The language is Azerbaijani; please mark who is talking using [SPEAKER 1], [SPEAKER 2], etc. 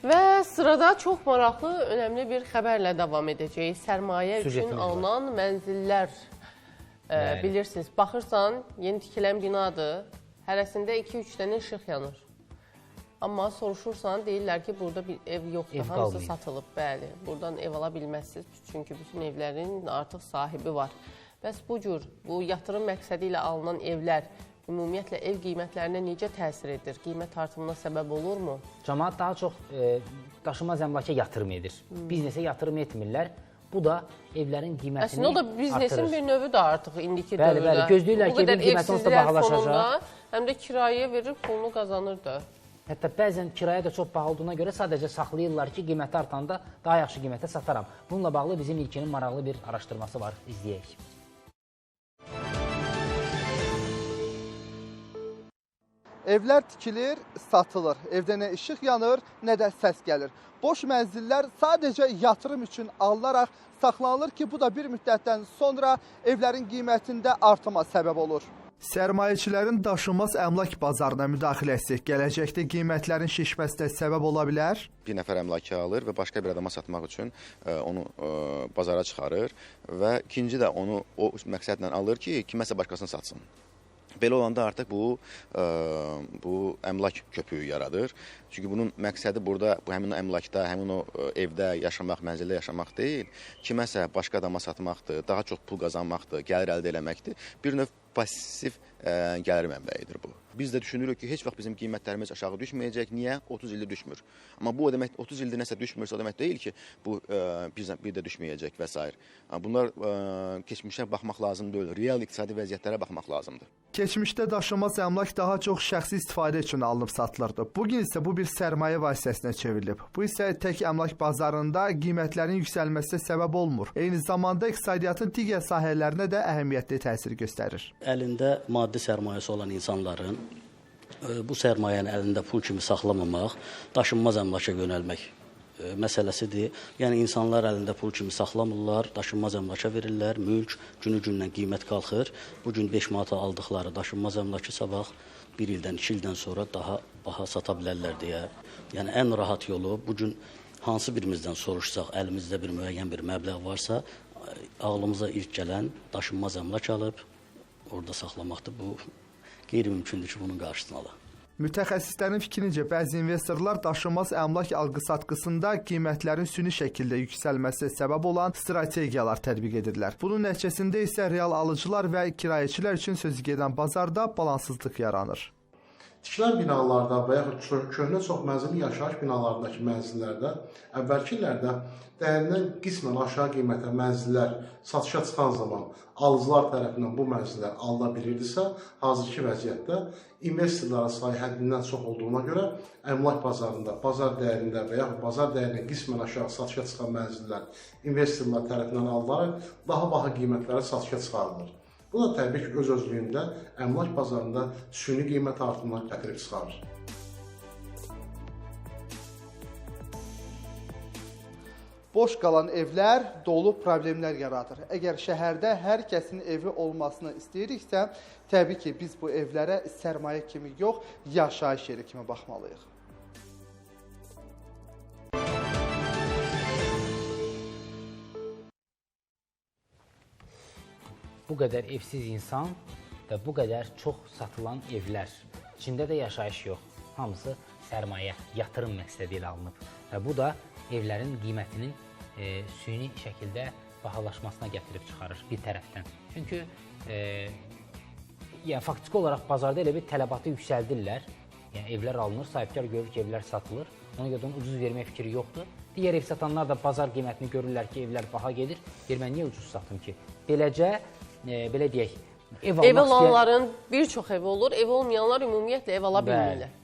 [SPEAKER 1] Və sırada çox maraqlı, önəmli bir xəbərlə davam edəcəyik. Sərmayə üçün alınan mənzillər, bilirsiniz, baxırsan, yeni tikilən binadır, hərəsində 2-3 dənə işıq yanır. Amma soruşursan, deyirlər ki, burada bir ev yoxdur, ev hamısı qalmayıb. Satılıb. Bəli, buradan ev ala bilməzsiniz, çünki bütün evlərin artıq sahibi var. Bəs bu cür, bu yatırım məqsədi ilə alınan evlər ümumiyyətlə ev qiymətlərinə necə təsir edir? Qiymət artımına səbəb olurmu?
[SPEAKER 2] Camaat daha çox daşınmaz əmlaka yatırım edir. Biznesə yatırım etmirlər. Bu da evlərin qiymətini
[SPEAKER 1] artırır. Əslində o da biznesin bir növü də artıq indiki
[SPEAKER 2] bəli,
[SPEAKER 1] dövrdə.
[SPEAKER 2] Bəli, gözləyirlər ki, evin qiyməti onsuz da bahalaşacaq.
[SPEAKER 1] Həm də kirayə verir, pulunu qazanır da.
[SPEAKER 2] Hətta bəzən kirayə də çox baha olduğuna görə sadəcə saxlayırlar ki, qiyməti artanda daha yaxşı qiymətə sataram. Bununla bağlı bizim İlkinin maraqlı bir araşdırması var. İzləyək.
[SPEAKER 3] Evlər tikilir, satılır. Evdə nə işıq yanır, nə də səs gəlir. Boş mənzillər sadəcə yatırım üçün alınaraq saxlanılır ki, bu da bir müddətdən sonra evlərin qiymətində artıma səbəb olur. Sərmayəçilərin daşınmaz əmlak bazarına müdaxiləsi gələcəkdə qiymətlərin şişməsinə səbəb ola bilər?
[SPEAKER 4] Bir nəfər əmlakı alır və başqa bir adama satmaq üçün onu bazara çıxarır və ikinci də onu o məqsədlə alır ki, kiməsə başqasını satsın. Belə olanda artıq bu əmlak köpüyü yaradır. Çünki bunun məqsədi burada bu həmin o əmlakda, həmin o evdə yaşamaq, mənzildə yaşamaq deyil, kiməsə başqa adama satmaqdır, daha çox pul qazanmaqdır, gəlir əldə eləməkdir. Bir növ pasiv gəlir mənbəyidir bu. Biz də düşünürük ki, heç vaxt bizim qiymətlərimiz aşağı düşməyəcək. Niyə? 30 ildir düşmür. Amma bu o demək 30 ildir nəsə düşmürsə o demək deyil ki, bu bir də düşməyəcək və s. Bunlar keçmişə baxmaq lazım deyil, real iqtisadi vəziyyətlərə baxmaq lazımdır.
[SPEAKER 3] Keçmişdə daşınmaz əmlak daha çox şəxsi istifadə üçün alınıb satılırdı. Bugün isə bu bir sərmayə vasitəsinə çevrilib. Bu isə tək əmlak bazarında qiymətlərin yüksəlməsinə səbəb olmur. Eyni zamanda iqtisadiyyatın digər sahələrinə də əhəmiyyətli təsir göstərir.
[SPEAKER 5] Əlində maddi sərmayəsi olan insanların bu sərmayəni əlində pul kimi saxlamamaq, daşınmaz əmlaka yönəlmək məsələsidir. Yəni insanlar əlində pul kimi saxlamırlar, daşınmaz əmlaka verirlər, mülk günü-gündən qiymət qalxır. Bu gün 5 manata aldıqları daşınmaz əmlakı sabah 1 ildən, 2 ildən sonra daha baha sata bilərlər deyə. Yəni ən rahat yolu bu gün hansı birimizdən soruşsaq, əlimizdə bir müəyyən bir məbləğ varsa, ağlımıza ilk gələn daşınmaz əmlak alıb orada saxlamaqdır. Bu qeyri-mümkündür ki, bunun qarşısını ala.
[SPEAKER 3] Mütəxəssislərin fikrincə, bəzi investorlar daşınmaz əmlak alqı-satqısında qiymətlərin süni şəkildə yüksəlməsinə səbəb olan strategiyalar tətbiq edirlər. Bunun nəticəsində isə real alıcılar və kirayəçilər üçün sözü gedən bazarda balansızlıq yaranır.
[SPEAKER 6] Tikilən binalarda və yaxud köhnə çox mənzilli yaşayış binalarındakı mənzillərdə əvvəlki illərdə dəyərindən qismən aşağı qiymətə mənzillər satışa çıxan zaman alıcılar tərəfindən bu mənzillər alına bilirdisə, hazırki vəziyyətdə investorların sayı həddindən çox olduğuna görə əmlak bazarında, bazar dəyərində və yaxud bazar dəyərindən qismən aşağı satışa çıxan mənzillər investorlar tərəfindən alınaraq daha baha qiymətlərə satışa çıxarılır. Bu da təbii ki, öz-özlüyündə əmlak bazarında süni qiymət artımına gətirib çıxarır.
[SPEAKER 3] Boş qalan evlər dolu problemlər yaradır. Əgər şəhərdə hər kəsin evi olmasını istəyiriksə, təbii ki, biz bu evlərə sərmayə kimi yox, yaşayış yeri kimi baxmalıyıq.
[SPEAKER 2] Bu qədər evsiz insan və bu qədər çox satılan evlər. İçində də yaşayış yox. Hamısı sərmayə, yatırım məqsədi ilə alınıb. Və bu da evlərin qiymətinin süni şəkildə bahalaşmasına gətirib çıxarır bir tərəfdən. Çünki yəni, faktiki olaraq bazarda elə bir tələbatı yüksəldirlər. Yəni, evlər alınır, sahibkar görür ki, evlər satılır. Ona görə onu ucuz vermək fikri yoxdur. Digər ev satanlar da bazar qiymətini görürlər ki, evlər baha gedir. Deyir, mən niyə ucuz satım ki? Beləcə, belə deyək, ev
[SPEAKER 1] olanların bir çox evi olur, ev olmayanlar ümumiyyətlə ev ala bilmirlər.